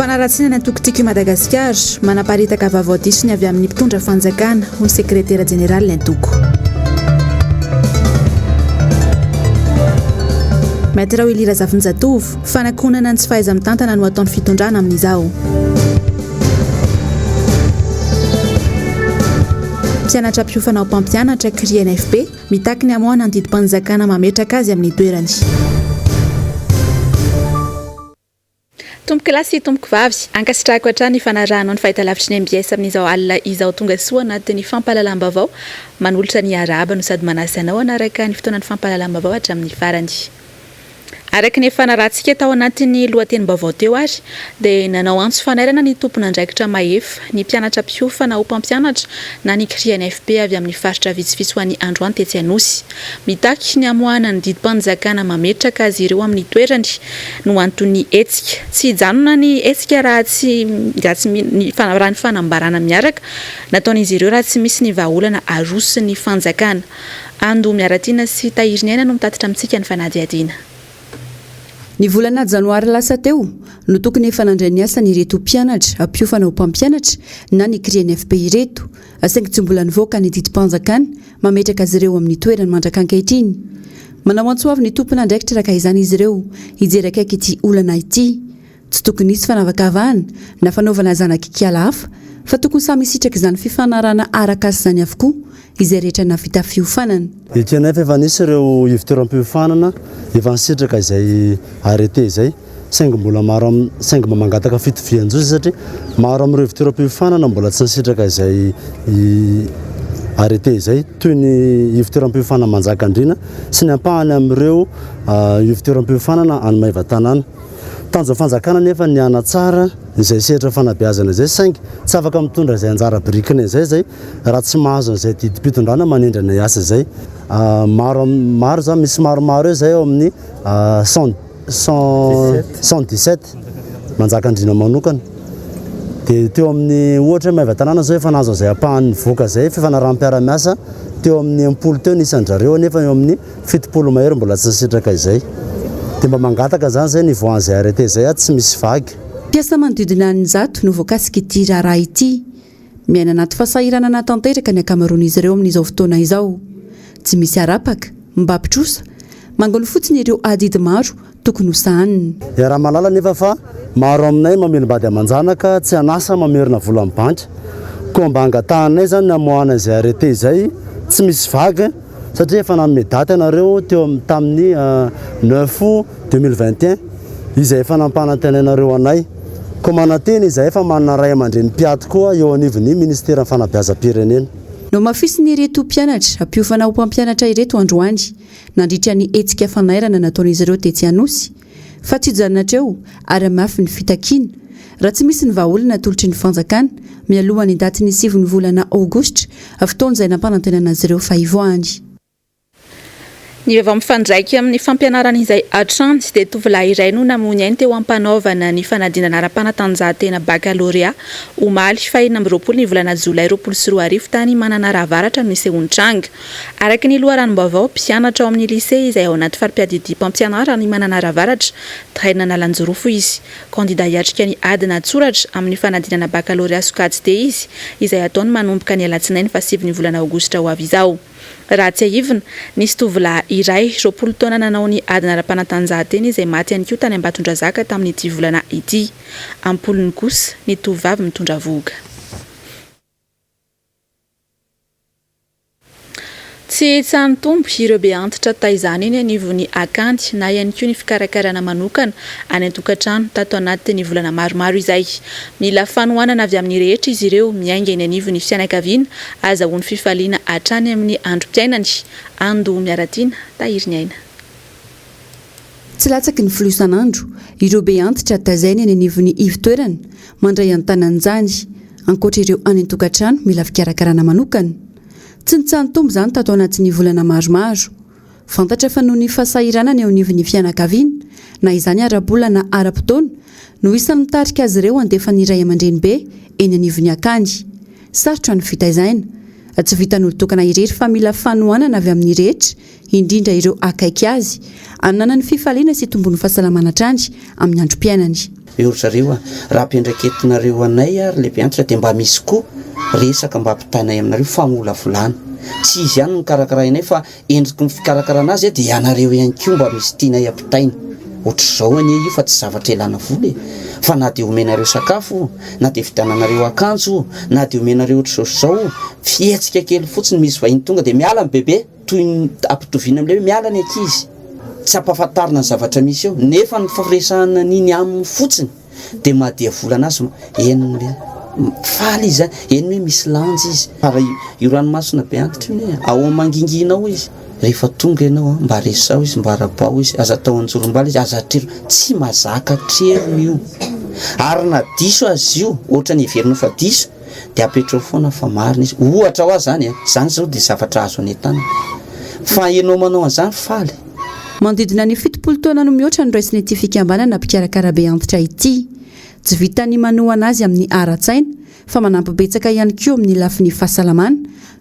Fanaratsiana ny antoko Tiako i Madagasikara, manaparitaka vaovao diso ny avy amin'ny mpitondra fanjakana, hoy ny sekretera jeneralin'ny antoko. Maître Willy Razafinjatovo, fanakonana ny tsy fahaiza-mitantana no ataon'ny fitondrana amin'izao. Mpianatra mpiofana ho mpampianatra, CRI-NFP, Mitaky ny hamoahana ny didim-panjakana mametraka azy amin'ny toerany. Tompokolahy sy tompokovavy, ankasitrahako hatrany ny fanarahanao ny fahitalavitry ny mbs amin'izao alina izao. Tonga soa anatin'ny fampahalalam-baovao manolotra ny arahaba no sady manasa anao hanaraka ny fotoanan'ny fampahalalam-baovao hatramin'ny farany. Araka ny efa narahantsika tao anatin'ny lohatenim-baovao teo ary dia nanao antso fanairana ny tompon'andraikitra mahefa ny mpianatra mpiofana ho mpampianatra na ny CRINFP avy amin'ny faritra vitsivitsy ho an'ny androany tetsy Anosy. Mitaky ny hamoahana ny didim-panjakana mametraka azy ireo amin'ny toerany no anton'ny hetsika. Tsy hijanona ny hetsika raha tsy raha tsy raha ny fanambarana miaraka nataon'izy ireo raha tsy misy ny vahaolana aroson'ny fanjakana. Ando Miaratiana sy Tahiriniaina no mitatitra amintsika ny fanadihadiana. Ny volana janoary lasa teo no tokony efa nandray ny asany ireto mpianatra mpiofana ho mpampianatra na ny CRINFP ireto, saingy tsy mbola nivoaka ny didim-panjakana mametraka azy ireo amin'ny toerany mandrak'ankehitriny. Manao antso avo ny tompon'andraikitra araka izany izy ireo hijery akaiky ity olana ity. Tsy tokony hisy fanavakavahana na fanaovana zanak'ikala hafa fa tokony samy hisitraka izany fifanarahana arak'asa izany avokoa izay rehetra nahavita fiofanana. Ekenay fa efa nisy ireo ivotoeram-piofanana efa nisitraka izay arrêté izay saingy mbola maro am saingy mba mangataka fitovian-jo izay satria maro amin'ireo ivotoeram-piofanana mbola tsy nisitraka izay arrêté izay toy ny ivotoeram-piofanana Manjakandriana sy ny ampahany amin'ireo ivotoeram-piofanana any Maevatanàna. Tanjon'ny fanjakana anefa ny hanatsara izay sehatra fanabeazana izay saingy tsy afaka mitondra izay anjara birikiny izay izay raha tsy mahazo an'izay didim-pitondrana manendry anay hiasa izay. Maro maro izany, misy maromaro eo izay ao amin'ny 117 Manjakandriana manokana. Dia teo amin'ny ohatra hoe Maevatanàna izao efa nahazo an'izay ampahany nivoaka izay fifanaraham-piarahamiasa teo amin'ny 60 teo ny isan-dRareo anefa eo amin'ny 70 mahery mbola tsy nisitraka izay. Dia mba mangataka izany izay ny hivoahan'izay arrêté izay aho tsy misy vague. Mpiasa manodidina ny 100 no voakasik'ity raharaha ity. Miaina anaty fahasahiranana tanteraka ny ankamaroan'izy ireo amin'izao fotoana izao. Tsy misy arapaka, mba mpitrosa. Mangony fotsiny ireo adidy maro tokony ho sahaniny. Iaraha-mahalala anefa fa maro aminay mamelom-bady aman-janaka tsy an'asa mamerina vola amin'ny banky. Koa mba angatahanay izany ny hamoahana izay arrêté izay tsy misy vague satria efa nanome daty ianareo teo amin'ny tamin'ny neuf août 2021 izay efa nampanantenainareo anay. Koa manantena izahay fa manana ray aman-dreny mpiaty koa eo anivon'ny Ministeran'ny Fanabeazam-pirenena. Nohamafisin'ireto mpianatra mpiofana ho mpampianatra ireto androany nandritra ny hetsika fanairana nataon'izy ireo tetsy Anosy fa tsy hijanona hatreo ary hamafy ny fitakiana raha tsy misy ny vahaolana atolotry ny fanjakana mialohan'ny datin'ny sivin'ny volana aogositra, fotoana izay nampanantenana azy ireo fa hivoahany. Ny vaovao mifandraika amin'ny fampianarana izay hatrany dia tovolahy iray no namoy ny ainy teo am-panaovana ny fanadinana ara-panatanjahantena bakalorea omaly faha 26 ny volana jolay 2020 tany Mananara Avaratra no nisehoan'ny tranga. Araka ny loharanom-baovao, mpianatra ao amin'ny lycée izay ao anaty fari-piadidiam-pampianarana i Mananara Avaratra, Drain Analanjirofo izy. Kandida hiatrika ny adina an-tsoratra amin'ny fanadinana bakalorea sokajy D izy, izay hataony manomboka ny alatsinainy fahasivy ny volana aogositra ho avy izao. Raha tsiahivina, nisy tovolahy iray, 20 taona nanao ny adina ara-panatanjahantena izay maty ihany koa tany Ambatondrazaka tamin'ity volana ity. Am-polony kosa ny tovovavy mitondra vohoka. Tsy hitsaha-mitombo ireo be antitra taizana eny anivon'ny akany na ihany koa ny fikarakarana manokana any an-tokantrano tato anatin'ny volana maromaro izay. Mila fanohanana avy amin'ny rehetra izy ireo miainga eny anivon'ny fianakaviana azahoany fifaliana hatrany amin'ny androm-piainany. Ando Miaratiana, Tahiry ny aina. Tsy latsaky ny folo isan'andro ireo be antitra tazaina eny anivon'ny ivo-toerana mandray an-tanan'izany, ankoatra ireo any an-tokantrano mila fikarakarana manokana. Tsy nitsaha-nitombo izany tato anatin'ny volana maromaro. Fantatra fa noho ny fahasahiranana eo anivon'ny fianakaviana, na izany ara-bola na ara-potoana, no isan'ny mitarika azy ireo handefa ny ray aman-drenibe eny anivon'ny akany. Sarotra ny fitaizaina. Tsy vitan'olon-tokana irery fa mila fanohanana avy amin'ny rehetra, indrindra ireo akaiky azy, hananany fifaliana sy tombon'ny fahasalamana hatrany amin'ny androm-piainany. Eo ry zareo a! Raha ampiandraiketinareo anay ary lehibe antitra dia mba misy koa resaka mba ampitainay aminareo famolavolana. Tsy izy ihany no karakarainay fa Endriky ny fikarakarana azy dia ianareo ihany koa mba misy tianay ampitaina. Ohatr'izao anie io fa tsy zavatra ilana vola e! Fa na dia omenareo sakafo o, na dia vidiananareo akanjo o, na dia omenareo ohatr'izao sy izao o, fihetsika kely fotsiny misy vahiny tonga dia miala ny bebe, toy ny ampitoviana amin'ilay hoe miala ny ankizy. Tsy ampahafantarina ny zavatra misy eo, nefa ny firesahana an'iny aminy fotsiny. Dia mahadiavolana azy henony hoe faly izy zany, henony hoe misy lanja izy. Fa raha io ranomasina be antitra io anie, ao mangingina ao izy. Rehefa tonga ianao an, mba resaho izy, mba arahabao izy, aza atao anjorom-bala izy, aza atrerona, tsy mazaka atrerona io. Ary na diso aza io, ohatran'ny heverinao fa diso, Dia apetrao foana fa marina izy. Ohatra hoa zany a, zany zao dia zavatra azo anentanana. Fa ianao manao an'izany faly. Manodidina ny 70 taona no mihoatra no raisin'ity fikambanana mpikarakara be antitra ity. Tsy vitan'ny manohana azy amin'ny ara-tsaina fa manampy betsaka ihany koa amin'ny lafiny fahasalamana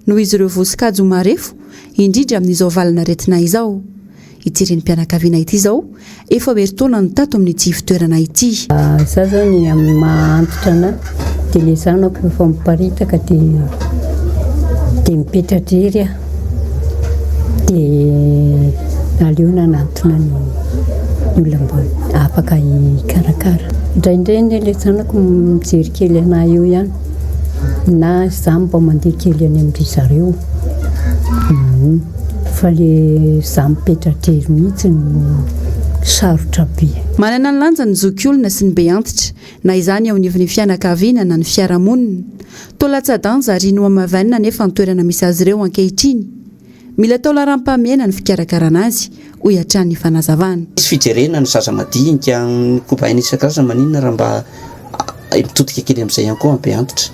noho izy ireo voasokajy ho marefo, indrindra amin'izao valan'aretina izao. Ity renim-pianakaviana ity izao efa ho herintaona no tato amin'ity ivon-toerana ity. Za zany amin'ny maha antitra anah de le zanako efa miparitaka de de mipetra-drery aho de aleo nanantona ny olona mba afaka hikarakara. Indraindray anie le zanako mijery kely anah eo ihany na za mba mandeha kely any amin-dry zareo. Fa le za mipetra-drery mihitsy no sarotra be. Manana ny lanjany ny zokiolona sy ny be antitra, na izany eo anivon'ny fianakaviana na ny fiarahamonina. Toa latsa-danja ary nohamavainina anefa ny toerana misy azy ireo ankehitriny. Mila atao laharam-pahamehana ny fikarakarana azy, hoy hatrany ny fanazavana. Misy fijerena ny zaza madinika, ny kobaina isan-karazany, maninona raha mba mitodika kely amin'izay ihany koa ny be antitra.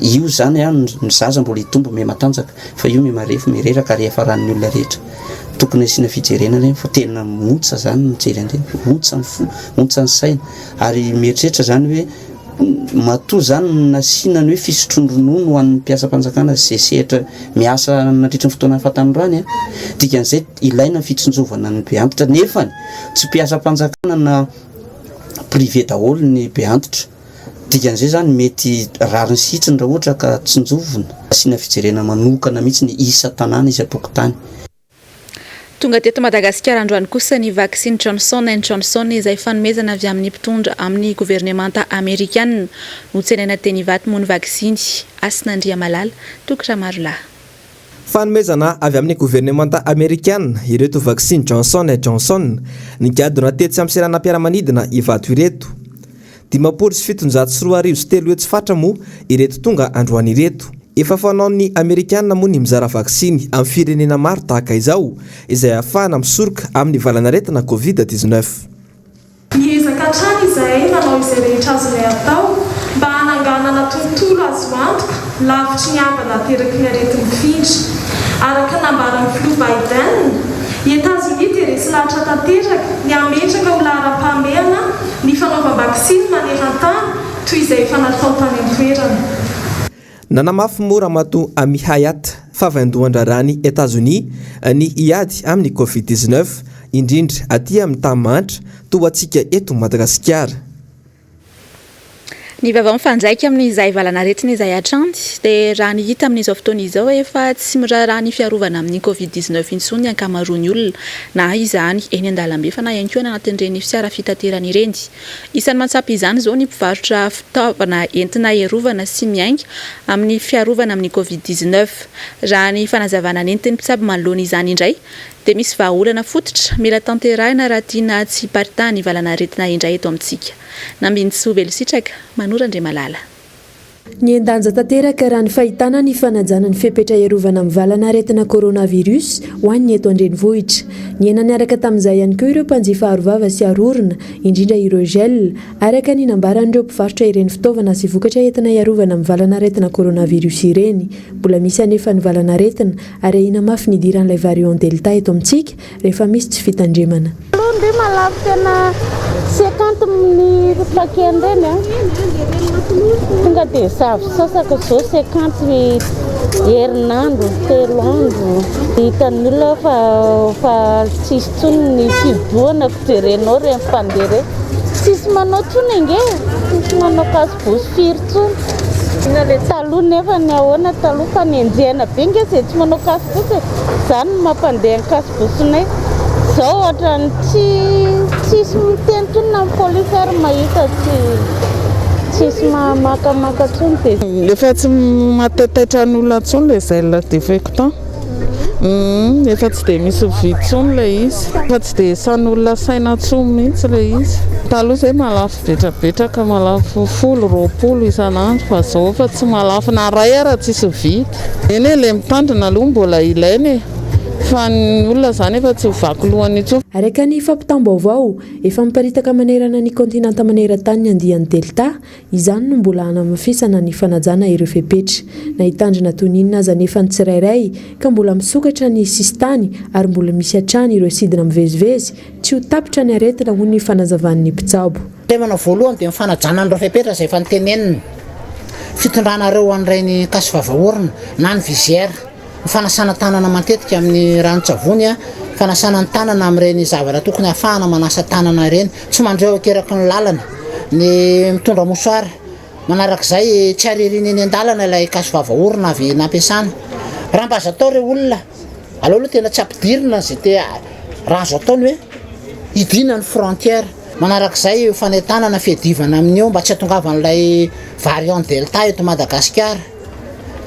Io izany an, ny zaza mbola hitombo miha matanjaka, fa io miha marefo, miha reraka ary hiafaran'ny olona rehetra. Tokony asiana fijerena ireny fa tena ontsa izany ny mijery an'ireny, ontsa ny fo, ontsa ny saina, ary mieritreritra izany hoe matoa izany nasiana ny hoe fisotroan-dronono ho an'ny mpiasam-panjakana izay sehatra miasa nandritry ny fotoanan'ny fahatanorany an, dikan'izay ilaina ny fitsinjovana ny be antitra, nefany tsy mpiasam-panjakana na privé daholo ny be antitra. Dikan'izay zany mety rariny sy hitsiny raha ohatra ka tsinjovina, asiana fijerena manokana mihitsy ny isan-tanàna, isam-pokontany. Tonga teto Madagasikara androany kosa ny vaksiny Johnson and Johnson izay fanomezana avy amin'ny mpitondra amin'ny governemanta amerikanina. Notsenaina teny Ivato moa ny vaksiny. Hasina Andriamalala, Toky Ramarolahy. Fanomezana avy amin'ny governemanta amerikana ireto vaksiny Johnson et Johnson nigadona tetsy amin'ny seranam-piaramanidina Ivato ireto. 2750 fatra moa ireto tonga androany ireto. Efa fanaon'ny amerikana moa ny mizara vaksiny amin'ny firenena maro tahaka izao izay ahafahana misoroka amin'ny valan'aretina Covid 19. Miezaka hatrany izahay manao izay rehetra azonay atao mba hananganana tontolo azo antoka lavitry ny havana ateraky ny areti-mifindra. Araka ny nambaran'ny Filoha Biden, i Etazonia dia resy lahatra tanteraka ny hametraka ho laharam-pahamehana ny fanaovam-baksiny maneran-tany toy izay efa natao tany an-toerana. Nanamafy moa Ramatoa Amy Hayat fa vaindohan-draharahan'i Etazonia ny hiady amin'ny Covid 19, indrindra aty amin'ny tany mahantra toa antsika eto Madagasikara. Ny vaovao mifandraika amin'izay valan'aretina izay hatrany dia raha ny hita amin'izao fotoana izao efa tsy miraharaha ny fiarovana amin'ny Covid 19 intsony ny ankamaroan'ny olona na izany eny an-dalambe fa na ihany koa any anatin'ireny fiara fitaterana ireny. Isan'ny mahatsapa izany izao ny mpivarotra fitaovana entina hiarovana sy miainga amin'ny fiarovana amin'ny Covid 19. Raha ny fanazavana nentin'ny mpitsabo manoloana izany indray dia misy vahaolana fototra mila tanterahina raha tiana tsy hiparitahan'ny valan'aretina indray eto amintsika. Nambinintsoa Velositraka, Manoro Andriamalala. Nihen-danja tanteraka raha ny fahitana ny fanajana ny fepetra hiarovana amin'ny valan'aretina coronavirus ho an'ny eto an-drenivohitra. Nihena niaraka tamin'izay ihany koa ireo mpanjifa arovava sy arorona, indrindra ireo gel, araka ny nambaran'ireo mpivarotra ireny fitaovana sy vokatra entina hiarovana amin'ny valan'aretina coronavirus ireny. Mbola misy anefa ny valan'aretina ary ahiana mafy ny hidiran'ilay variant delta eto amintsika rehefa misy tsy fitandremana. Aloha ndry mahalafo tena 50 ny paquet-n'ireny a. Tonga dia zavy sasaka zao 50. Herinandro, 3 andro. Hitan'ny olona fa fa tsisy intsony ny fihibohana ko jerenao ireny mpandeha ireny. Tsisy manao intsony ange e! Tsisy manao cache-bouche firy intsony. Taloha nefa ny ahoana taloha fa nenjehina be nge izay tsy manao cache-bouche e! Izany no mampandeha ny cache-bouche-nay. Izao ohatran'ny tsy tsisy miteny intsony na ny polisy ary mahita tsy tsisy makamaka intsony dia. Efa tsy mahataitaitra ny olona intsony ilay gel désinfectant. Humm efa tsy dia misy mividy intsony ilay izy. Efa tsy dia isan'olona saina intsony mihitsy ilay izy. Taloha izay mahalafo betrabetraka, mahalafo folo, 20 isan'andro fa izao efa tsy mahalafo na iray ara tsisy mividy. Eny e, ilay mitandrina aloha mbola ilaina e, fa ny olona izany efa tsy ho vaky lohany intsony. Araka ny fampitam-baovao, efa miparitaka manerana ny kaontinanta maneran-tany ny andiany Delta, Izany no mbola hanamafisana ny fanajana ireo fepetra. Na hitandrina toy ny inona aza anefa ny tsirairay, ka mbola misokatra ny sisintany ary mbola misy hatrany ireo sidina mivezivezy, tsy ho tapitra ny aretina hoy ny fanazavan'ny mpitsabo. Temana voalohany dia ny fanajana an'ireo fepetra izay efa notenenina, fitondranareo an'ireny cache vava orona na ny visière. Ny fanasana tanana matetika amin'ny ranon-tsavony, fanasana ny tanana amin'ireny zavatra tokony hahafahana manasa tanana ireny, tsy mandrehoka eraky ny lalana, ny mitondra mouchoir, manarak'izay tsy aririana eny an-dalana ilay cache vava orona avy nampiasana. Raha mba azo atao re olona, aleo aloha tena tsy ampidirina izay te, raha azo atao ny hoe hidiana ny frontière. Manarak'izay fanentanana fiadivana amin'io mba tsy hahatongavan'ilay variant delta eto Madagasikara.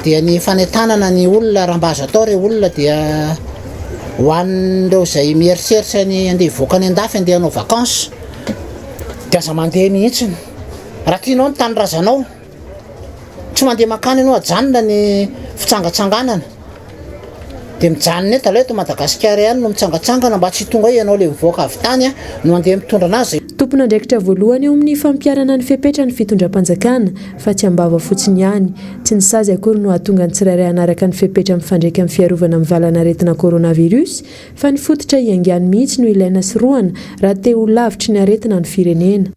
Dia ny fanentanana ny olona raha mba azo atao re olona dia ho an'ireo izay mieritreritra ny andeha hivoaka any an-dafy andeha hanao vacances dia aza mandeha mihitsy. Raha tianao ny tanindrazanao tsy mandeha mankany ianao ajanona ny fitsangatsanganana. Dia mijanona eto, aleo eto Madagasikara ihany no mitsangatsangana mba tsy tonga eo ianao ilay mivoaka avy tany no andeha mitondra anazy. Tompon'andraikitra voalohany eo amin'ny fampiharana ny fepetra ny fitondram-panjakana fa tsy am-bava fotsiny ihany. Tsy ny sazy akory no hahatonga ny tsirairay hanaraka ny fepetra mifandraika amin'ny fiarovana amin'ny valan'aretina coronavirus fa ny fototra iaingany mihitsy no ilaina sorohana raha te ho lavitry ny aretina ny firenena.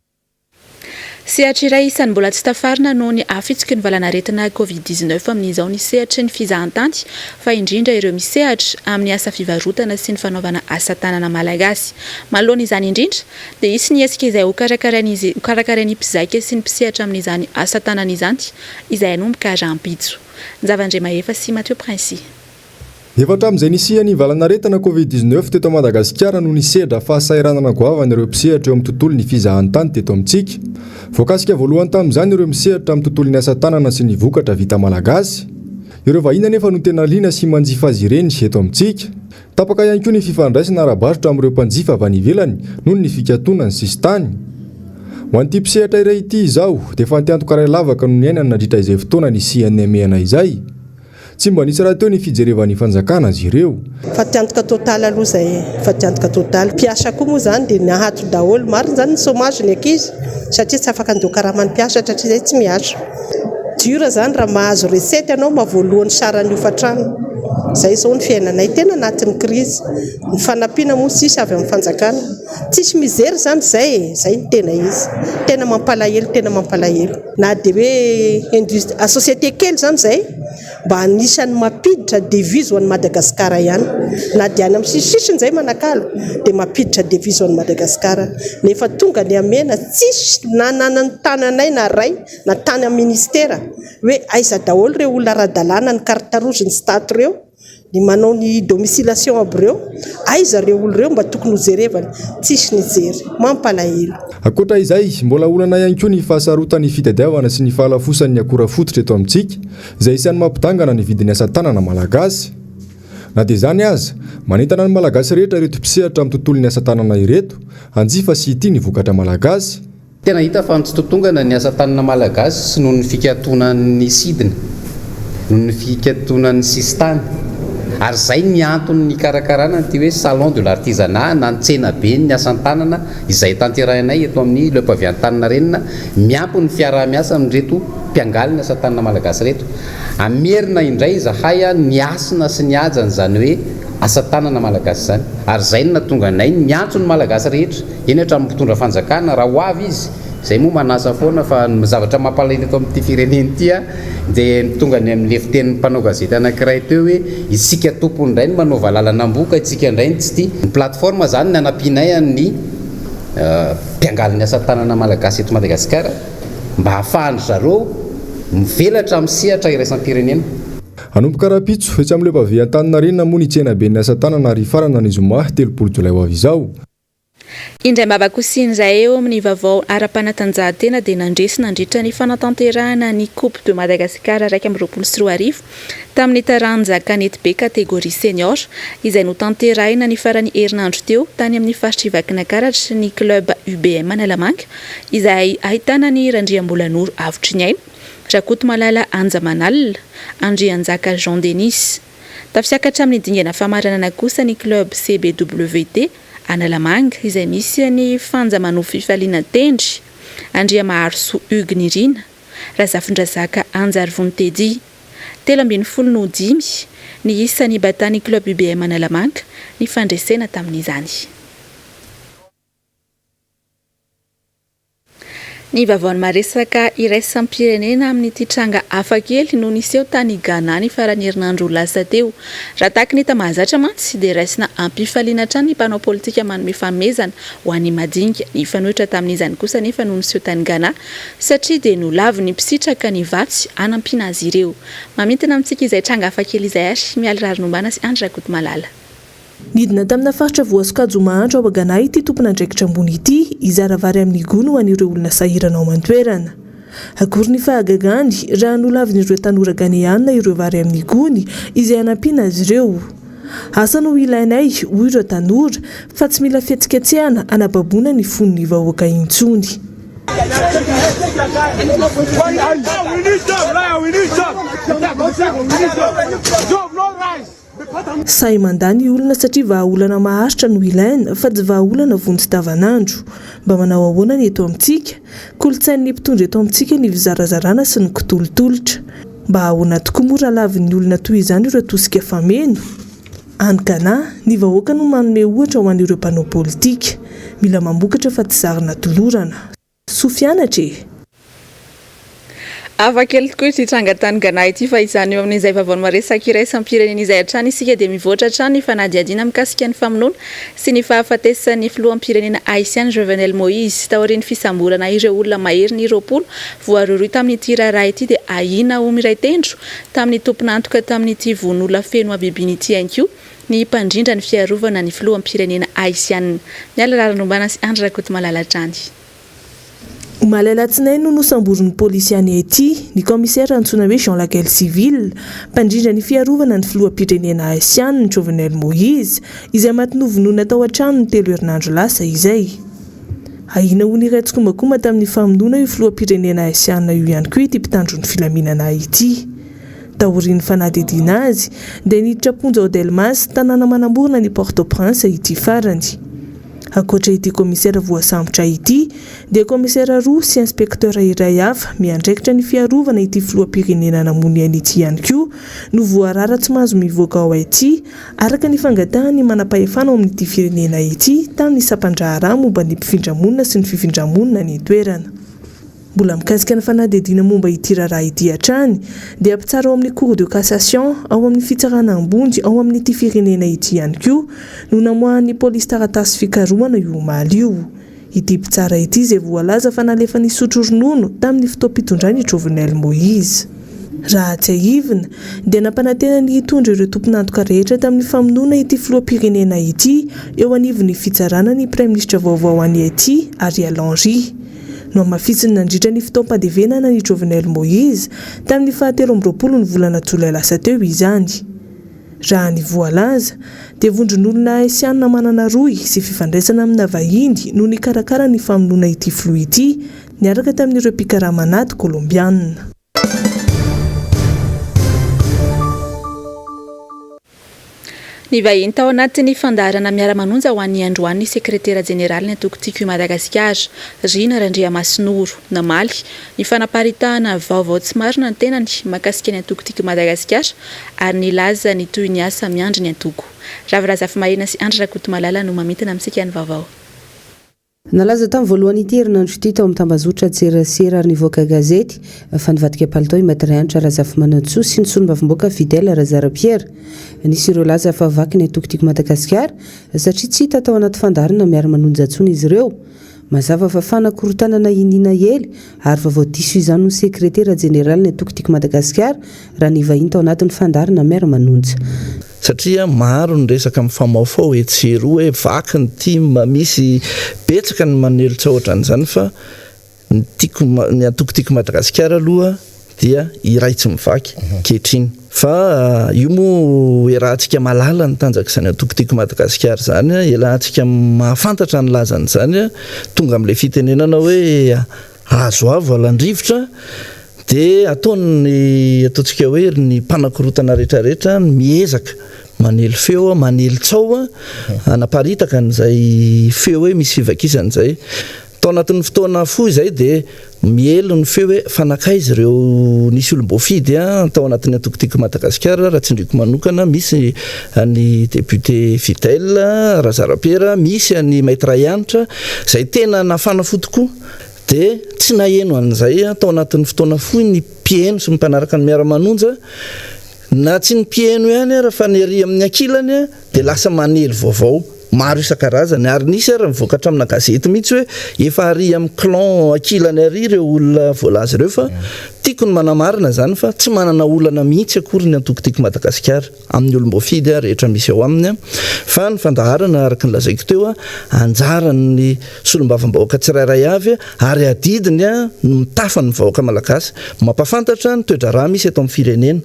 Sehatra iray isan'ny mbola tsy tafarina noho ny hafitsiky ny valanaretina Covid 19 amin'izao ny sehatry ny fizahantany fa indrindra ireo misehatra amin'ny asa fivarotana sy ny fanaovana asa tanana malagasy. Manoloana izany indrindra dia hisy ny hetsika izay hokarakarain'izy hokarakarain'ny mpizaika sy ny mpisehatra amin'izany asa tanana izany izay hanomboka rahampitso. Njava Andriamahefa sy Mathieu Princi. Efa hatramin'izay nisian'ny valanaretina Covid 19 teto Madagasikara no nisedra fahasahiranana goavana ireo mpisehatra eo amin'ny tontolon'ny fizahantany teto amintsika. Voakasika voalohany tamin'izany ireo misehatra amin'ny tontolon'ny asa tanana sy ny vokatra vita malagasy. Ireo vahiny anefa no tena liana sy manjifa azy ireny eto amintsika. Tapaka ihany koa ny fifandraisana ara-barotra amin'ireo mpanjifa avy any ivelany noho ny fikatonan'ny sisintany. Ho an'ity mpisehatra iray ity izao dia fantiantoka iray lavaka no niainany nandritra izay fotoana nisian'ny hamehana izay. Tsy mba nisy rahateo ny fijerevan'ny fanjakana azy ireo. Fatiantoka total aloha izay e, fatiantoka total. Mpiasa koa moa izany dia nahato daholo. Marina izany ny chômage ny ankizy satria tsy afaka handoa karaman'ny mpiasa satria izay tsy miasa. Dur izany raha mahazo recette ianao mba voalohan'ny saran'ny hofantrano. Izay izao ny fiainanay, tena anatin'ny crise. Ny fanampiana moa tsisy avy amin'ny fanjakana. Tsisy misère izany izay e, izay no tena izy. Tena mampalahelo, tena mampalahelo. Na dia hoe industrie, société kely izany izay mba anisan'ny mampiditra devise ho an'i Madagasikara ihany. Na dia any amin'ny sisisisiny izay manakalo dia mampiditra devise ho an'i Madagasikara. Nefa tonga ny hamehana tsisy na nanantananay na ray na tany amin'ny ministera hoe aiza daholo ireo olona ara-dalàna ny carte rouge ny stat ireo. Ny manao ny domiciliation aby ireo, aiza ireo olo ireo mba tokony ho jerevana, tsisy nijery. Mampalahelo. Ankoatra izay, mbola olana ihany koa ny fahasarotan'ny fitadiavana sy ny fahalafosan'ny akora fototra eto amintsika, izay isan'ny mampidangana ny vidin'ny asa tanana malagasy. Na dia izany aza, manentana ny Malagasy rehetra ireto mpisehatra amin'ny tontolon'ny asa tanana ireto, hanjifa sy hitia ny vokatra malagasy. Tena hita fa nitsitotongana ny asa tanana malagasy noho ny fikatonan'ny sidina, noho ny fikatonan'ny sisintany. Ary izay ny antony nikarakarana an'ity hoe Salon de l'artisanat na ny tsenaben'ny asan-tanana izay tanterahinay eto amin'ny Le Pavé Antaninarenina miampy ny fiaraha-miasa amin'ireto mpiangaly ny asa tanana malagasy ireto. Hamerina indray izahay ny hasina sy ny hajan'izany hoe asa tanana malagasy izany. Ary izay no nahatonga anay niantso ny malagasy rehetra. Eny hatramin'ny mpitondra fanjakana, raha ho avy izy, Izay moa manasa foana fa ny zavatra mampalahelo eto amin'ity firenena ity dia ny tonga any amin'ny lefitenin'ny mpanao gazety anankiray teo hoe isika tompony indray no manao valalan'amboka, isika indray no tsy tia. Ny plateforme izany ny hanampianay an'ny mpiangaly ny asa tanana malagasy eto Madagasikara mba hahafahan-dry zareo mivelatra amin'ny sehatra iraisam-pirenena. Hanomboka rahampitso, etsy amin'ny Le Pavé Antaninarenina moa ny tsenaben'ny asa tanana ary hifarana ny zoma 30 jolay ho avy izao. Indray mbavakosia indray eo amin'ny vaovao ara-panatanjahantena dia nandresy nandritra ny fanatanterahana ny Coupe de Madagascar 2021 tamin'ny taranja kanetibe catégorie senior izay notanterahina ny faran'ny herinandro teo tany amin'ny faritr'i Vakinakaratra ny club UBM Analamanga izay ahitana an'i Randriambolanoro Avotriniaina, Rakotomalala Anjamanalina, Andrianjaka Jean Denis. Tafiakatra amin'ny dingana famaranana kosa ny club CBWT Analamanga izay misy an'i Fanja Manofifaliana Tendry, Andriamaharosoa Hugues Nirina, Razafindrazaka Anjarivony Teddy. 13 no ho dimy ny isa nibatan'ny club UBM Analamanga ny fandresena tamin'izany. Ny vaovaon'ny maresaka iraisam-pirenena amin'ity tranga hafakely no niseho tany Ghana ny faran'ny herinandro lasa teo. Raha tahaka ny hita mahazatra mantsy dia raisina am-pifaliana hatrany ny mpanao politika manome fanomezana ho an'ny madinika. Nifanohitra tamin'izany kosa anefa no niseho tany Ghana satria dia nolavin'ny mpisitraka ny vatsy hanampiana azy ireo. Mamintina amintsika izay tranga hafakely izay ary Mialy Raharinombana sy Andry Rakotomalala. Nidina tamina faritra voasokajy ho mahantra ao Ghana ity tompon'andraikitra ambony ity hizara vary amin'ny gony ho an'ireo olona sahirana ao an-toerana. Akory ny fahagagany raha nolavin'ireo tanora Ghaneana ireo vary amin'ny gony izay hanampiana azy ireo. Asa no ilainay, hoy ireo tanora, fa tsy mila fihetsiketsehana hanababoana ny fon'ny vahoaka intsony. Sahy mandà ny olona satria vahaolana maharitra no ilaina fa tsy vahaolana vonjy tavanandro. Mba manao ahoana ny eto amintsika? Kolontsain'ny mpitondra eto amintsika ny fizarazarana sy ny kitolotolotra. Mba ahoana tokoa moa raha lavin'ny olona toy izany ireo tosika fameno? Any Ghana, ny vahoaka no manome ohatra ho an'ireo mpanao politika. Mila mamokatra fa tsy zarina tolorana. Soa fianatra e! Hafa kely tokoa ity tranga tany Ghana ity fa izany eo amin'izay vaovao maresaka iraisam-pirenena izay hatrany isika dia mivoatra hatrany ny fanadihadiana mikasika ny famonoana sy ny fahafatesan'ny filoham-pirenena Haitiana Jovenel Moïse. Taorian'ny fisamborana ireo olona maherin'ny 20 voarohirohy tamin'ity raharaha ity dia ahiana ho miray tendro tamin'ny tompon'antoka tamin'ity vono olona feno habibiana ity ihany koa ny mpandrindra ny fiarovana ny filoham-pirenena Haitiana. Miala Rarinombana sy Andry Rakotomalala hatrany. Omaly alatsinainy no nosamborin'ny polisy any Haiti ny kaomisera antsoina hoe Jean Laguel Civil, mpandrindra ny fiarovana ny filoham-pirenena Haisianina, Jovenel Moïse, izay maty novonoina tao an-tranony telo herinandro lasa izay. Ahiana ho niray tsikombakomba tamin'ny famonoana io filoham-pirenena Haisianina io ihany koa ity mpitandro ny filaminana ity. Taorian'ny fanadihadiana azy, dia niditra am-ponja ao Delmas, tanàna manamorona an'i Port-au-Prince ity farany. Ankoatra ity kaomisera voasambotra ity, dia kaomisera roa sy inspektera iray hafa miandraikitra ny fiarovana ity filoham-pirenena namono ny ainy ity ihany koa no voarara tsy mahazo mivoaka ao Haiti, araka ny fangatahan'ny manam-pahefana ao amin'ity firenena ity tamin'ny sampan-draharaha momba ny mpifindra-monina sy ny fifindra-monina any an-toerana. Mbola mikasika ny fanadihadiana momba ity raharaha ity hatrany, dia mpitsara ao amin'ny Cour de cassation ao amin'ny fitsarana ambony ao amin'ity firenena ity ihany koa no namoahan'ny polisy taratasy fikarohana io omaly io. Ity mpitsara ity izay voalaza fa nalefa nisotro ronono tamin'ny fotoam-pitondran'i Jovenel Moïse. Raha tsiahivina, dia nampanantena ny hitondra ireo tompon'antoka rehetra tamin'ny famonoana ity filoham-pirenena ity eo anivon'ny fitsarana ny praiminisitra vaovao any Haiti, Ariel Henry. Nohamafisiny nandritra ny fotoam-pandevenana an'i Jovenel Moïse tamin'ny faha 23 ny volana jolay lasa teo izany. Raha ny voalaza, dia vondron'olona Haisiana manana rohy sy fifandraisana amina vahiny no nikarakara ny famonoana ity filoha ity niaraka tamin'ireo mpikarama an'ady Kolombiana. Nivahiny tao anatin'ny fandaharana Miara-manonja ho an'ny androany ny sekretera jeneralin'ny antoko Tiako i Madagasikara, Rina Randriamasinoro. Namaly ny fanaparitahana vaovao tsy marina ny tenany mahakasika ny antoko Tiako i Madagasikara ary nilaza ny tohin'ny asa miandry ny antoko. Ravo Razafimaherina sy Andry Rakotomalala no mamintina amintsika ny vaovao. Nalaza tamin'ny voalohan'ity herinandro ity tao amin'ny tambazotra tserasera ary nivoaka gazety fa nivadika palitao i Maître Hanitra Razafimanantsoa sy ny solombavambahoaka Fidèle Razarapiera. Nisy ireo laza fa vaky ny antoko Tiako Madagasikara satria tsy hita tao anaty fandaharana miara-manonja intsony izy ireo. Mazava fa fanakorontanana iniana ela ary vaovao diso izany hoy ny sekretera jeneralin'ny antoko Tiako Madagasikara raha nivahiny tao anatin'ny fandaharana miara-manonja. Satria maro ny resaka mifamaofao etsy sy eroa hoe vaky ny tim, misy betsaka ny manely tsahotra an'izany fa ny tiako ny antoko Tiako Madagasikara aloha dia iray tsy mivaky ankehitriny. Fa io moa iarahantsika mahalala ny tanjak'izany antoko Tiako Madagasikara izany, iarahantsika mahafantatra ny lazan'izany, tonga amin'ilay fitenenana hoe azo avo alan-drivotra dia ataon'ny ataontsika hoe ny mpanakorotana rehetrarehetra ny miezaka manely feo, manely tsaho hanaparitaka an'izay feo hoe misy fivakisana izay. Tao anatin'ny fotoana fohy izay dia miely ny feo hoe fa nankaiza ireo nisy olom-boafidy tao anatin'ny antoko Tiako Madagasikara, raha tsindriako manokana misy an'i député Fidèle Razarapiera, misy an'i Maître Hanitra izay tena nafana fo tokoa dia tsy naheno an'izay tao anatin'ny fotoana fohy ny mpiheno sy ny mpanaraka ny Miara-manonja na tsy ny mpiheno ihany ara fa ny ery amin'ny ankilany dia lasa manely vaovao maro isan-karazany ary nisy ary nivoaka hatramina gazety mihitsy hoe efa ary amin'ny clan ankilany ary ireo olona voalaza ireo fa tiako ny manamarina izany fa tsy manana olana mihitsy akory ny antoko Tiako Madagasikara amin'ny olom-boafidy rehetra misy ao aminy fa ny fandaharana araka ny lazaiko teo anjaran'ny solombavambahoaka tsirairay avy ary adidiny ny mitafa ny vahoaka malagasy mampafantatra ny toe-draharaha misy eto amin'ny firenena.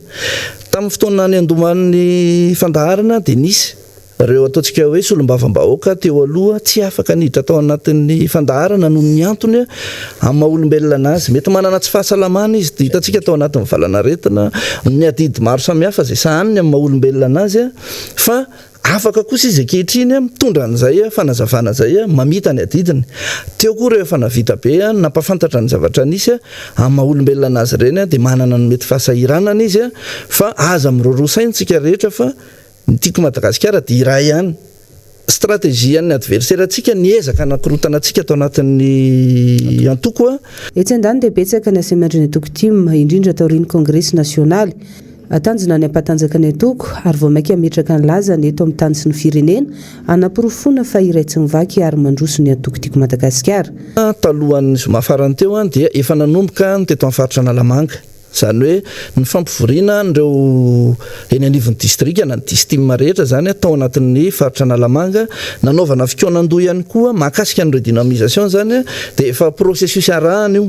Tamin'ny fotoana niandohan'ny fandaharana dia nisy ireo ataontsika hoe solombavambahoaka teo aloha tsy afaka niditra tao anatin'ny fandaharana noho ny antony amin'ny maha olombelona anazy. Mety manana tsy fahasalamana izy, hitantsika tao anatin'ny valanaretina, ny adidy maro samihafa izay sahaniny amin'ny maha olombelona anazy fa afaka kosa izy ankehitriny mitondra an'izay fanazavana izay, mamita ny adidiny. Teo koa ireo efa navita be nampahafantatra ny zavatra nisy amin'ny maha olombelona anazy ireny dia manana ny mety fahasahiranana izy fa aza miroroa saina isika rehetra fa Ny tiako Madagasikara dia iray ihany. Stratégie an'ny adversaire antsika ny ezaka hanakorotana antsika ato anatin'ny antoko a. Etsy andaniny dia betsaka ny asemandry ny antoko tim, indrindra taorian'ny kongresy nasionaly. Tanjona ny hampatanjaka ny antoko ary vao mainka hametraka ny lazany eto amin'ny tany sy ny firenena, hanaporofoana fa iray tsy mivaky ary mandroso ny antoko Tiako Madagasikara. Talohan'ny zoma farany teo dia efa nanomboka ny teto amin'ny faritra Analamanga. Izany hoe ny fampivoriana an'ireo eny anivon'ny distrika na ny distim rehetra izany tao anatin'ny faritra Analamanga, nanaovana fikaonandoha ihany koa mahakasika ny redynamisation izany dia efa processus arahana io.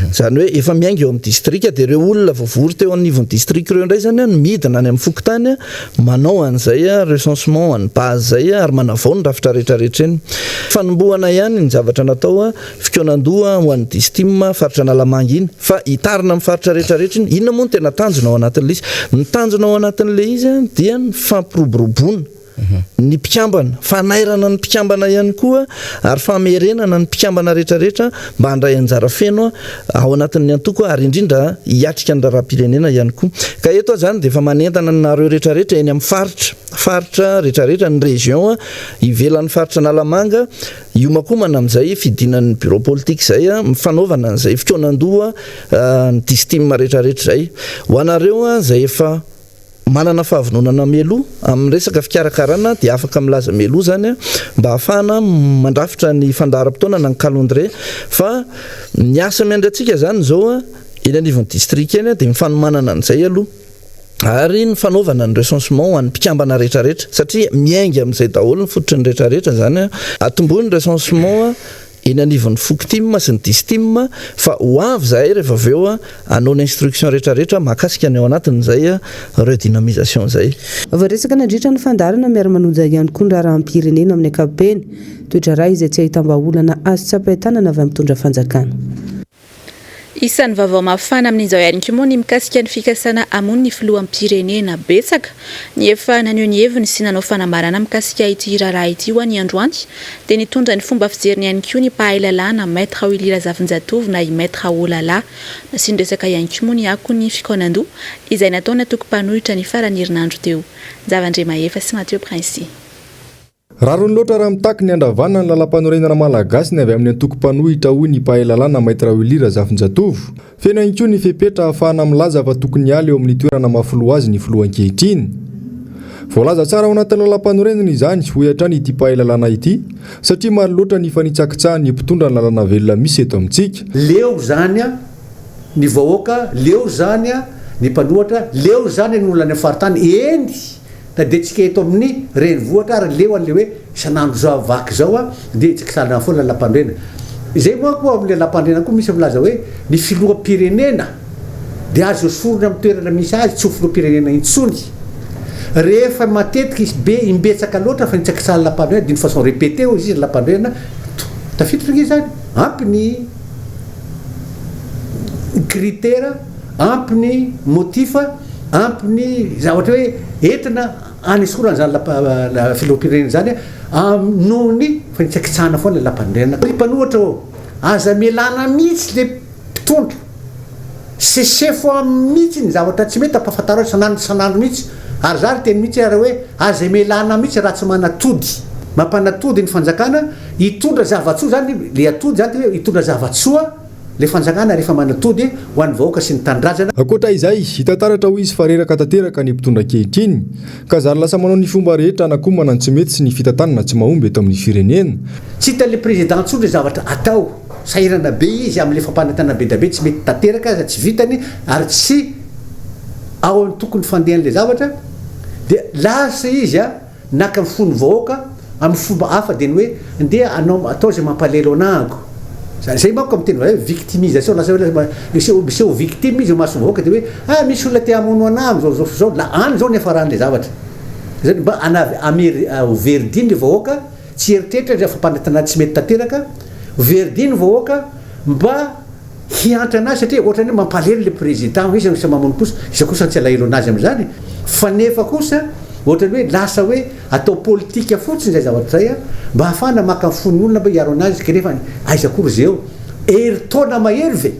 Izany hoe efa miainga eo amin'ny distrika dia ireo olona voavory teo anivon'ny distrika ireo indray izany no midina any amin'ny fokontany manao an'izay recensement an'ny base izay ary manavao ny rafitra rehetra rehetra eny. Fanombohana ihany ny zavatra natao. Fikaonandoha ho an'ny Distim faritra Analamanga iny fa hitarina amin'ny faritra rehetra rehetra iny. Inona moa no tena tanjona ao anatin'ilay izy? Ny tanjona ao anatin'ilay izy dia ny fampiroboroboana ny mpikambana, fanairana ny mpikambana ihany koa ary famerenana ny mpikambana rehetra rehetra mba handray anjara feno ao anatin'ny antoko ary indrindra hiatrika ny raharaham-pirenena ihany koa. Ka eto aho izany dia efa manentana anareo rehetra rehetra eny amin'ny faritra, faritra rehetra rehetra, ny région ivelan'ny faritra Analamanga, Hiomankomana amin'izay fidinan'ny bureau politique izay, ny fanaovana an'izay fikaonandoha ny distim rehetrarehetra izay. Ho anareo izay efa manana fahavononana mialoha amin'ny resaka fikarakarana dia afaka milaza mialoha izany mba hahafahana mandrafitra ny fandaharam-potoana na ny calendrier fa ny asa miandry antsika izany izao eny anivon'ny distrika eny dia ny fanomanana an'izay aloha. ary ny fanaovana ny recensement ho an'ny mpikambana rehetrarehetra satria miainga amin'izay daholo ny fototry ny rehetrarehetra izany, atombohy ny recensement eny anivon'ny fokotim sy ny distim fa ho avy izahay rehefa avy eo hanao ny instruction rehetrarehetra mahakasika ny ao anatin'izay redynamisation izay. Voaresaka nandritra ny fandaharana miara-manonja ihany koa ny raharaham-pirenena amin'ny ankapobeny, toe-draharaha izay tsy ahitam-bahaolana azo tsapain-tanana avy amin'ny mpitondra fanjakana. Isan'ny vaovao mafana amin'izao ihany koa moa ny mikasika ny fikasana hamono ny filoham-pirenena. Betsaka ny efa naneho ny heviny sy nanao fanambarana mikasika ity raharaha ity ho an'ny androany dia nitondra ny fomba fijeriny ihany koa ny mpahay lalàna Maître Willy Razafinjatovo na i Maître Olala. Nasiany resaka ihany koa moa ny akon'ny fikaonandoha izay nataon'ny antoko mpanohitra ny faran'ny herinandro teo. Njava Andriamahefa sy Mathieu Princi. Rariny loatra raha mitaky ny handravana ny lalampanorenana malagasy ny avy amin'ny antoko mpanohitra hoy ny mpahay lalàna Maître Willy Razafinjatovo. Feno ihany koa ny fepetra ahafahana milaza fa tokony hiala eo amin'ny toerana maha filoha azy ny filoha ankehitriny. Voalaza tsara ao anatin'ny lalampanorenana izany, hoy hatrany ity mpahay lalàna ity, satria maro loatra ny fanitsakitsahan'ny mpitondra ny lalàna velona misy eto amintsika. Leo izany ny vahoaka, leo izany ny mpanohatra, leo izany ny olona any amin'ny faritany, eny na dia tsika eto amin'ny renivohitra ary leo an'ilay hoe isan'andro izao vaky izao dia tsy kisalana foana ny lalam-panorenana. Izay manko amin'ilay lalam-panorenana koa misy milaza hoe ny filoham-pirenena dia azo esorina amin'ny toerana misy azy tsy ho filoham-pirenena intsony rehefa matetika izy be imbetsaka loatra fa nitsakitsahan'ny lalam-panorenana d'une façon répétée hoy izy ny lalam-panorenana tafiditra ange izany ampy ny critère ampy ny motif ampy ny zavatra hoe entina anesorana izany lapa filoham-pirenena izany noho ny fanitsakitsahana foana ny lalam-panorenana ry mpanohatra ô aza melana mihitsy le mpitondra sesefo aminy mihitsy ny zavatra tsy mety ampahafantaro azy isan'andro isan'andro mihitsy ary za ry teny mihitsy ary hoe aza emelana mihitsy raha tsy manatody mampanatody ny fanjakana hitondra zavatsoa zany le atody zany hoe hitondra zavatsoa le fanjakana rehefa manatody ho an'ny vahoaka sy ny tanindrazana. Ankoatra izay, hita taratra hoy izy fa reraka tanteraka ny mpitondra ankehitriny, ka zary lasa manao ny fomba rehetra hanakomana ny tsy mety sy ny fitantanana tsy mahomby eto amin'ny firenena. Tsy hitan'le président intsony le zavatra atao. Sahirana be izy amin'ilay fampanantenana be dia be tsy mety tanteraka aza tsy vitany ary tsy ao amin'ny tokony fandehan'ilay zavatra dia lasa izy a naka ny fon'ny vahoaka amin'ny fomba hafa dia ny hoe ndeha anao atao izay mampalelo anahako zany zay manko amin'ny teny vazaha hoe victimisation lasa hoe miseho miseho victime izy eo imason'ny vahoaka dia hoe ah misy olona te hamono anah amin'izao izao sy izao la any izao ny hiafaran'ilay zavatra zany mba anavy amery ho verdiny ilay vahoaka Tsy eritreritra izay fampanantenana tsy mety tanteraka, verdi ny vahoaka mba hiantra anazy satria ohatrany hoe mampalahelo le président hoe iza no mamono kosa, iza kosa tsy alahelo anazy amin'izany fa nefa kosa ohatrany hoe lasa hoe atao politika fotsiny izay zavatra izay mba hahafahana maka ny fon'ny olona mba hiaro anazy kanefa aiza akory izy eo herintaona mahery ve?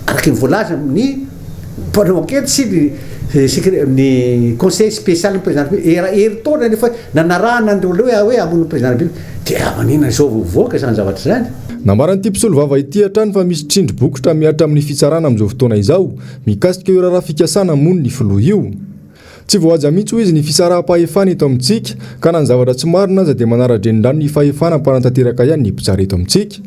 Araka ny voalaza amin'ny mpanao ankety sy ny secre ny conseil spécial ny président République era herintaona nefa nanarahana an'ireo olona hoe hamono ny président République dia maninona izao vao mivoaka izany zavatra izany? Nambaran'ity mpisolovava ity hatrany fa misy tsindry bokotra mihatra amin'ny fitsarana amin'izao fotoana izao mikasika io raharaha fikasana hamono ny filoha io. Tsy voahaja mihitsy hoy izy ny fisaraham-pahefana eto amintsika ka na ny zavatra tsy marina aza dia manara-drenirano ny fahefana mpanatanteraka ihany ny mpitsara eto amintsika.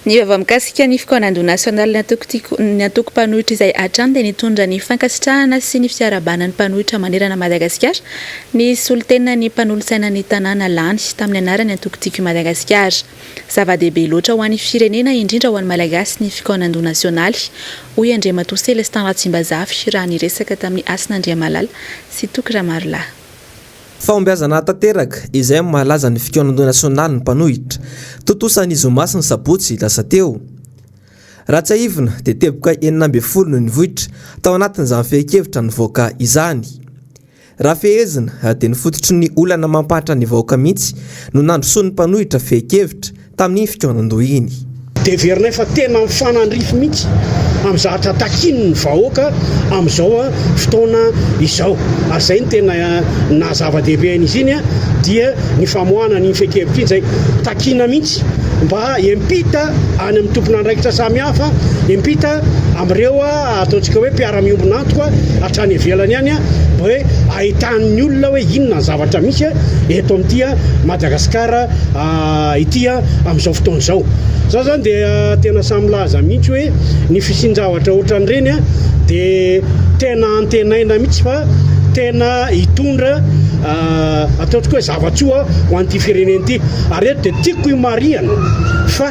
Ny vaovao mikasika ny fikaonandoha nasionalin'ny antoko Tiako ny antoko mpanohitra izay hatrany dia nitondra ny fankasitrahana sy ny fiarahabana ny mpanohitra manerana Madagasikara ny solontenan'ny mpanolotsainan'ny tanàna lany tamin'ny anaran'ny antoko Tiako i Madagasikara. Zava-dehibe loatra ho an'ny firenena indrindra ho an'ny Malagasy ny fikaonandoha nasionaly hoy Andriamatoa Celestin Ratsimbazafy raha niresaka tamin'i Hasina Andriamalala sy Toky Ramarolahy. Fahombiazana tanteraka izay mahalaza ny fikaonandoha nasionalin'ny mpanohitra. Tontosa ny zoma sy ny sabotsy lasa teo. Raha tsiahivina dia teboka 16 no nivoitra tao anatin'izany fehin-kevitra nivoaka izany. Raha fehezina dia ny fototry ny olana mampahatra ny vahoaka mihitsy no nandrosoan'ny mpanohitra fehin-kevitra tamin'iny fikaonandoha iny. Dia heverinay fa tena mifanandrify mihitsy amin'ny zavatra takian'ny vahoaka amin'izao fotoana izao. Ary izay no tena naha zava-dehibe an'izy iny dia ny famoahana an'iny fehin-kevitra iny izay takiana mihitsy mba hiampita any amin'ny tompon'andraikitra samihafa, hiampita amin'ireo ataontsika hoe mpiara-miombon'antoka hatrany ivelany any mba hoe ahitan'ny olona hoe inona ny zavatra misy eto amin'ity Madagasikara ity amin'izao fotoana izao. Za zany dia tena samy milaza mihitsy hoe ny fisian-javatra ohatran'ireny dia tena antenaina mihitsy fa tena hitondra ataontsika hoe zava-tsoa ho an'ity firenena ity. Ary eto dia tiako himarihana fa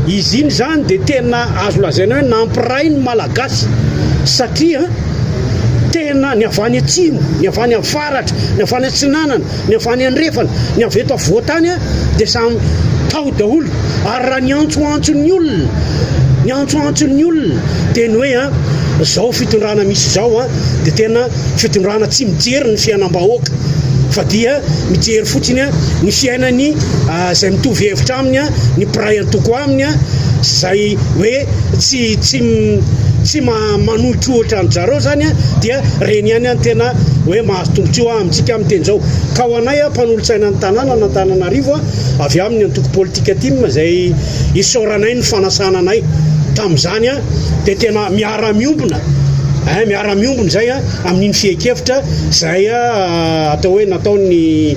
izy iny zany dia tena azo lazaina hoe nampiray ny Malagasy satria tena ny avy any atsimo, ny avy any avaratra, ny avy any atsinanana, ny avy any andrefana, ny avy eto afovoan-tany dia samy tao daholo ary raha ny antsoantson'ny olona, ny antsoantson'ny olona dia ny hoe an, izao fitondrana misy izao an, dia tena fitondrana tsy mijery ny fiainam-bahoaka fa dia mijery fotsiny an, ny fiainany izay mitovy hevitra aminy an, ny mpiray antoko aminy an, izay hoe tsy tsy tsy manohitrohitra an-dry zareo izany an, dia ireny ihany an tena. hoe mahazo tombontsoa amintsika miteny izao. Ka ho anay mpanolotsaina ny tanàna an'Antananarivo avy amin'ny antoko politika tim izay isaoranay ny fanasana anay tamin'izany dia tena miara-miombona eh, miara-miombona izay amin'iny fehin-kevitra izay atao hoe nataon'ny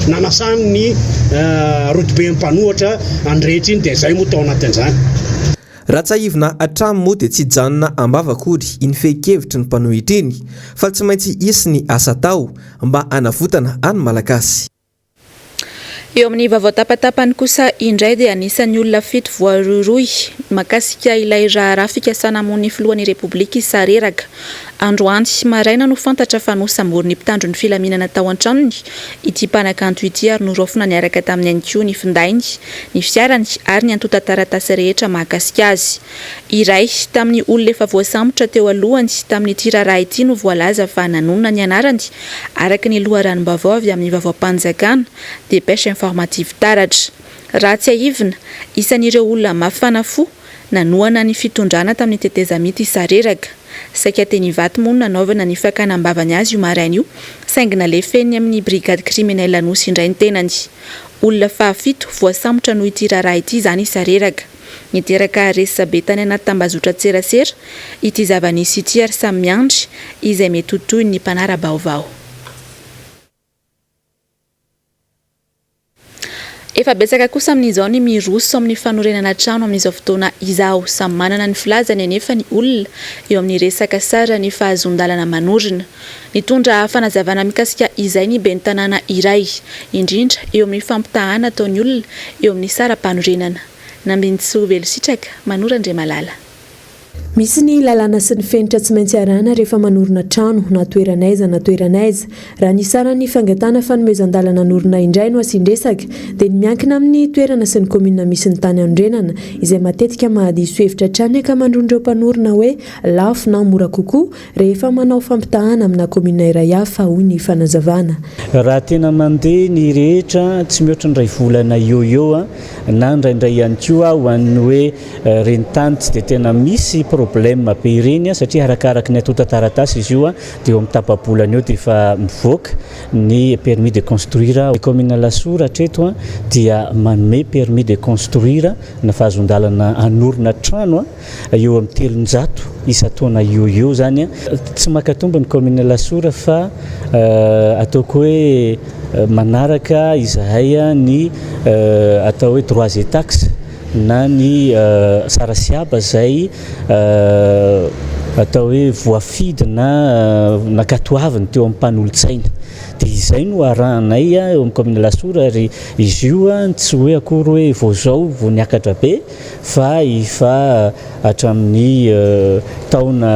nanasan'ny rodoben'ny mpanohatra any rehetra iny dia izay moa tao anatin'izany. Raha tsiahivina hatrany moa dia tsy hijanona am-bava akory iny fehin-kevitry ny mpanohitra iny fa tsy maintsy hisy ny asa atao mba hanavotana an'ny Malagasy. Eo amin'ny vaovao tapatapany kosa indray dia anisan'ny olona fito voarohirohy mahakasika ilay raharaha fikasana hamono ny filohan'ny Repoblika i Sareraka. Androany maraina no fantatra fa nosamborin'ny mpitandro ny filaminana tao an-tranony ity mpanakanto ity ary noraofina niaraka taminy ihany koa ny findainy, ny fiarany ary ny antontan-taratasy rehetra mahakasika azy. Iray tamin'ny olona efa voasambotra teo alohany tamin'ity raharaha ity no voalaza fa nanonona ny anarany, araka ny loharanom-baovao avy amin'ny vaovaom-panjakana, Dépêche informative Taratra. Raha tsiahivina, isan'ireo olona mafana fo Nanohana ny fitondrana tamin'ny tetezamita i Sareraka. Saika teny Ivato moa no nanaovana ny fakana am-bavany azy io maraina io, saingy nalefa eny amin'ny brigade criminelle Anosy indray ny tenany. Olona fahafito voasambotra noho ity raharaha ity izany i Sareraka. Niteraka resabe tany anaty tambazotran-tserasera ity zava-nisy ity ary samy miandry izay mety ho tohin'ny mpanara-baovao. Efa betsaka kosa amin'izao ny miroso amin'ny fanorenana trano amin'izao fotoana izao. Samy manana ny filazany anefa ny olona eo amin'ny resaka saran'ny fahazoan-dalana manorina. Nitondra fanazavana mikasika izay ny ben'ny tanàna iray, indrindra eo amin'ny fampitahana ataon'ny olona eo amin'ny saram-panorenana. Nambinintsoa Velositraka, Manoro Andriamalala. Misy ny lalàna sy ny fenitra tsy maintsy arahana rehefa manorina trano, na toerana aiza na toerana aiza. Raha ny saran'ny fangatahana fanomezan-dalana hanorina indray no asian-dresaka, dia ny miankina amin'ny toerana sy ny kaominina misy ny tany hanorenana, izay matetika mahadiso hevitra hatrany ny ankamaroan'ireo mpanorina hoe lafo na mora kokoa rehefa manao fampitahana amina kaominina iray hafa, hoy ny fanazavana. Raha tena mandeha ny rehetra, tsy mihoatra ny iray volana eo ho eo, na indraindray ihany koa ho an'ny hoe Ireny tany tsy dia tena misy problème be ireny satria arakaraky ny antontan-taratasy izy io dia eo amin'ny tapa-bolana eo dia efa mivoaka ny permis de construire. Ny commune Alasora hatreto dia manome permis de construire na fahazoan-dalana hanorina trano eo amin'ny 300 isan-taona eo ho eo izany. Tsy maka tombony ny commune Alasora fa ataoko hoe manaraka izahay ny atao hoe droits et taxes. na ny Sarasiaba izay atao hoe voafidy na nankatoaviny teo amin'ny mpanolotsaina. Dia izay no arahanay eo amin'ny kaominina Alasora ary izy io tsy hoe akory hoe vao izao vao niakatra be fa efa hatramin'ny taona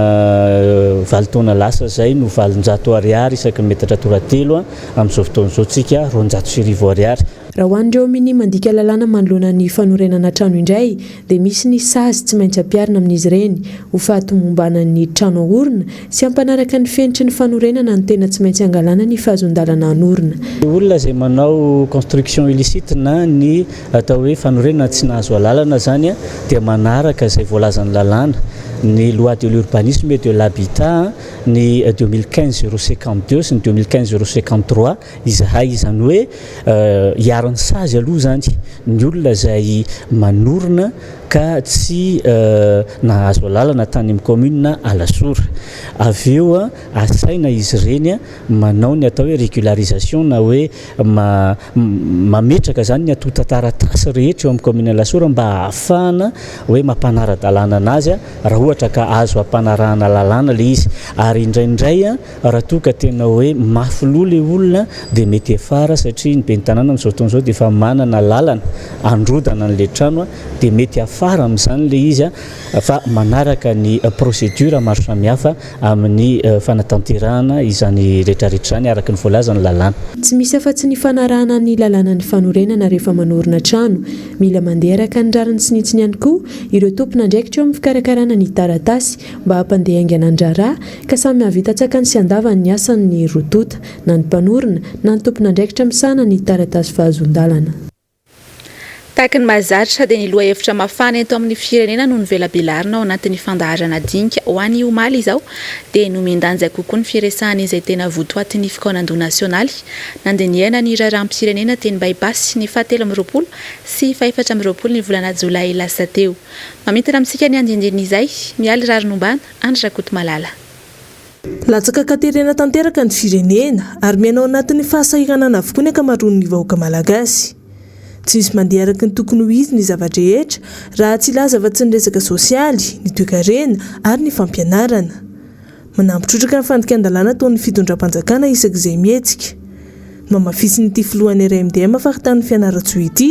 valo taona lasa izay no 800 ariary isaky ny metatra toratelo, amin'izao fotoana izao tsika 1200 ariary. Raha ho an'ireo minia mandika lalàna manoloana ny fanorenana trano indray dia misy ny sazy tsy maintsy ampiharina amin'izy ireny ho fahatomombanan'ny trano aorina sy hampanaraka ny fenitry ny fanorenana no tena tsy maintsy angalana ny fahazoan-dalana hanorina. Ny olona izay manao construction illicite na ny atao hoe fanorenana tsy nahazo alalana izany dia manaraka izay voalazan'ny lalàna, ny loi de l'urbanisme et de l'habitat, ny 2015 052 sy ny 2015 053, izahay, izany hoe iharan'ny sazy aloha izany ny olona izay manorina ka tsy nahazo alalana tany amin'ny commune Alasora. Avy eo asaina izy ireny manao ny atao hoe régularisation na hoe mametraka izany ny antontan-taratasy rehetra eo amin'ny commune Alasora mba hahafahana hoe mampanara-dalàna anazy raha ohatra ka azo ampanarahana lalàna ilay izy. Ary indraindray Raha toa ka tena hoe mafy loha ilay olona dia mety hiafara satria ny ben'ny tanàna amin'izao fotoana izao dia efa manana lalana handrodana an'ilay trano dia mety hiafara amin'izany ilay izy fa manaraka ny procédure maro samihafa amin'ny fanatanterahana izany rehetrarehetra izany araka ny voalazan'ny lalàna. Tsy misy afa-tsy ny fanarahana ny lalànan'ny fanorenana rehefa manorina trano. Mila mandeha araka ny rariny sy ny hitsiny ihany koa ireo tompon'andraikitra eo amin'ny fikarakarana ny taratasy mba hampandeha haingana ny raharaha ka samy hahavita an-tsakany sy an-davany ny asany ny roa tonta, na ny mpanorina, na ny tompon'andraikitra misahana ny taratasy fahazoan-dalana. Tahaka ny mahazatra dia ny lohahevitra mafana eto amin'ny firenena no novelabelarina ao anatin'ny fandaharana dinika ho an'ny omaly izao dia nomen-danja kokoa ny firesahana izay tena votoatin'ny fikaonandoha nasionaly nandinihana ny raharaham-pirenena teny By-Pass ny fahatelo 23 sy fahefatra 24 ny volana jolay lasa teo. Mamintina amintsika ny andinindin'izay, Mialy Rarinombana, Andry Rakotomalala. Latsaka an-katerena tanteraka ny firenena ary miaina ao anatin'ny fahasahiranana avokoa ny ankamaroan'ny vahoaka malagasy. Tsy misy mandeha araka ny tokony ho izy ny zava-drehetra raha tsy hilaza afa-tsy ny resaka sosialy, ny toekarena ary ny fampianarana. Manampy trotraka ny fandikan-dalàna ataon'ny fitondram-panjakana isak'izay mihetsika. Nohamafisin'ity filohan'ny RMDM faritanin'i Fianarantsoa ity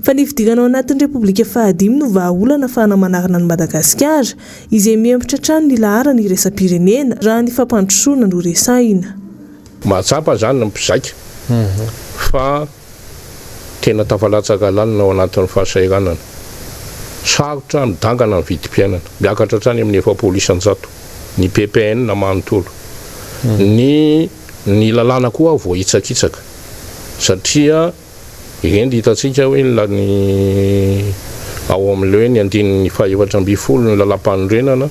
fa ny fidirana ao anatin'ny Repoblika fahadimy no vahaolana ahafahana manarina an'i Madagasikara izay mihemotra hatrany ny laharana iraisam-pirenena raha ny fampandrosoana no resahina. Mahatsapa izany ny mpizaika fa tena tafalatsaka lalina ao anatin'ny fahasahiranana. Sarotra midangana ny vidim-piainana. Miakatra hatrany amin'ny 40% ny ppn manontolo. Ny ny lalàna koa voahitsakitsaka satria ireny dia hitantsika hoe ny ao amin'ilay hoe ny andininy faha-14 ny lalàmpanorenana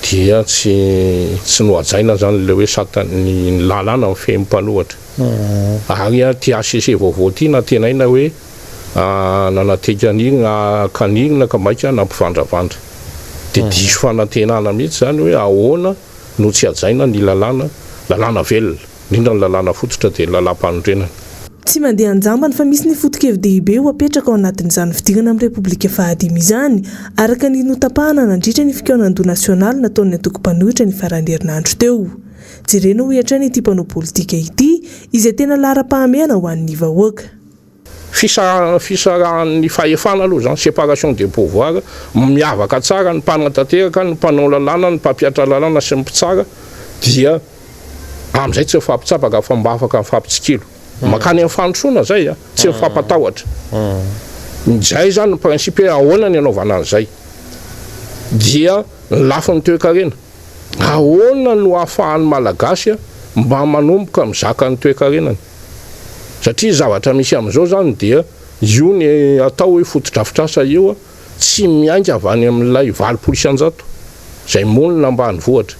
dia tsy tsy nohajaina izany ilay hoe sata ny lalàna mifehy ny mpanohatra. Ary ity HCC vaovao ity nantenaina hoe nanateika an'irina kanirina ka maika nampivandravandra. Dia diso fanantenana mihitsy izany hoe ahoana no tsy hajaina ny lalàna, lalàna velona, indrindra ny lalàna fototra dia ny lalàmpanorenana. Tsy mandeha an-jambany fa misy ny foto-kevi-dehibe ho apetraka ao anatin'izany fidirana amin'ny Repoblika fahadimy izany, araka ny notapahana nandritra ny fikaonandoha nasionaly nataon'ny antoko mpanohitra ny faran'ny herinandro teo. Jerena hoy hatrany ity mpanao politika ity, izay tena laharam-pahamehana ho an'ny vahoaka. Fisarahan'ny fahefana aloha izany, séparation des pouvoirs, miavaka tsara ny mpanatanteraka, ny mpanao lalàna, ny mpampihatra lalàna sy ny mpitsara dia amin'izay tsy mifampitsabaka fa mba afaka mifampitsikilo. Mankany amin'ny fandrosoana izay a, tsy mifampatahotra. Izay izany ny principe hoe ahoana ny anaovana an'izay. Dia ny lafiny toekarena. Ahoana no ahafahan'ny Malagasy mba manomboka mizaka ny toekarenany? Satria zavatra misy amin'izao izany dia io ny atao hoe fotodrafitrasa io tsy miainga avy any amin'ilay 80% izay monina ambanivohitra.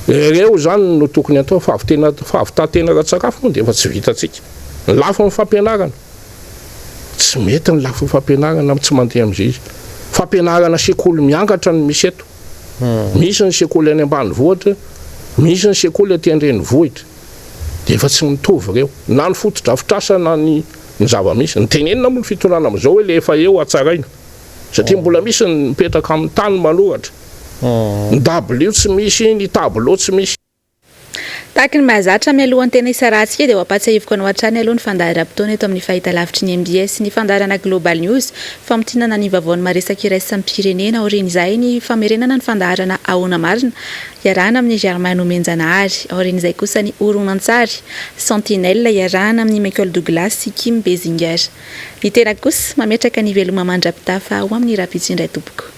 Ireo izany no tokony atao fahavitena fahavitan-tena ara-tsakafo moa dia efa tsy vitantsika. Ny lafiny fampianarana, tsy mety ny lafiny fampianarana tsy mandeha amin'izay izy. Fampianarana sekoly miangatra no misy eto. Misy ny sekoly any ambanivohitra, misy ny sekoly aty an-drenivohitra. Dia efa tsy mitovy ireo. Na ny fotodrafitrasa na ny ny zava-misy. Ny tenenina moa ny fitondrana amin'izao hoe le efa eo hatsaraina. Satria mbola misy ny mipetraka amin'ny tany manoratra. Ny dabilio tsy misy, ny tableau tsy misy. Tahaka ny mahazatra, mialohan'ny tena hisarahantsika dia ho ampahatsiahiviko anao hatrany aloha ny fandaharam-potoana eto amin'ny fahitalavitry ny mbs ny fandaharana Global News, famintinana ny vaovaon'ny maresaka iraisam-pirenena, aorian'izay ny famerenana ny fandaharana Ahoana Marina iarahana amin'i Germain Nomenjanahary, aorian'izay kosa ny horonantsary Sentinelle iarahana amin'i Michael Douglas sy Kim Basinger. Ny tena kosa mametraka ny veloma mandra-pitafa ho amin'ny rahampitso indray tompoko.